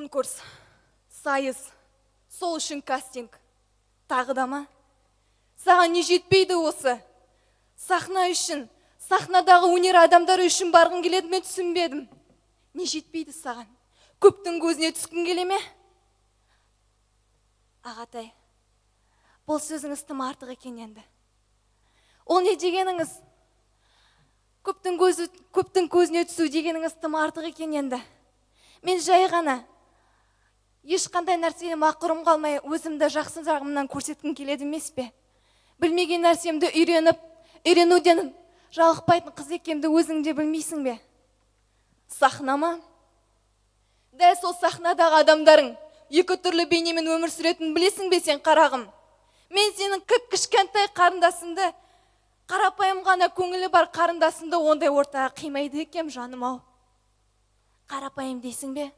Конкурс, сайыс, сол үшін кастинг. Тағы да ма? Саған не жетпейді осы? Сахна үшін, сахнадағы өнер адамдары үшін барғың келеді ме, түсінбедім. Не жетпейді саған? Көптің көзіне түскің келе ме? Ағатай, бұл сөзіңіз тым артық екен енді. Ол не дегеніңіз? Көптің көзіне түсу дегеніңіз тым артық екен енді. Мен жай ғана ешқандай нәрседен мақұрым қалмай, өзімді жақсы жағымнан көрсеткім келеді емес пе? Білмеген нәрсемді үйреніп, үйренуден жалықпайтын қыз екенімді өзің де білмейсің бе? Сахна ма? Дәл сол сахнадағы адамдарың екі түрлі бейнемен өмір сүретінін білесің бе сен, қарағым? Мен сенің кіп-кішкентай қарындасымды, қарапайым ғана көңілі бар қарындасымды ондай ортаға қимайды екем, жаным ау. Қарапайым дейсің бе?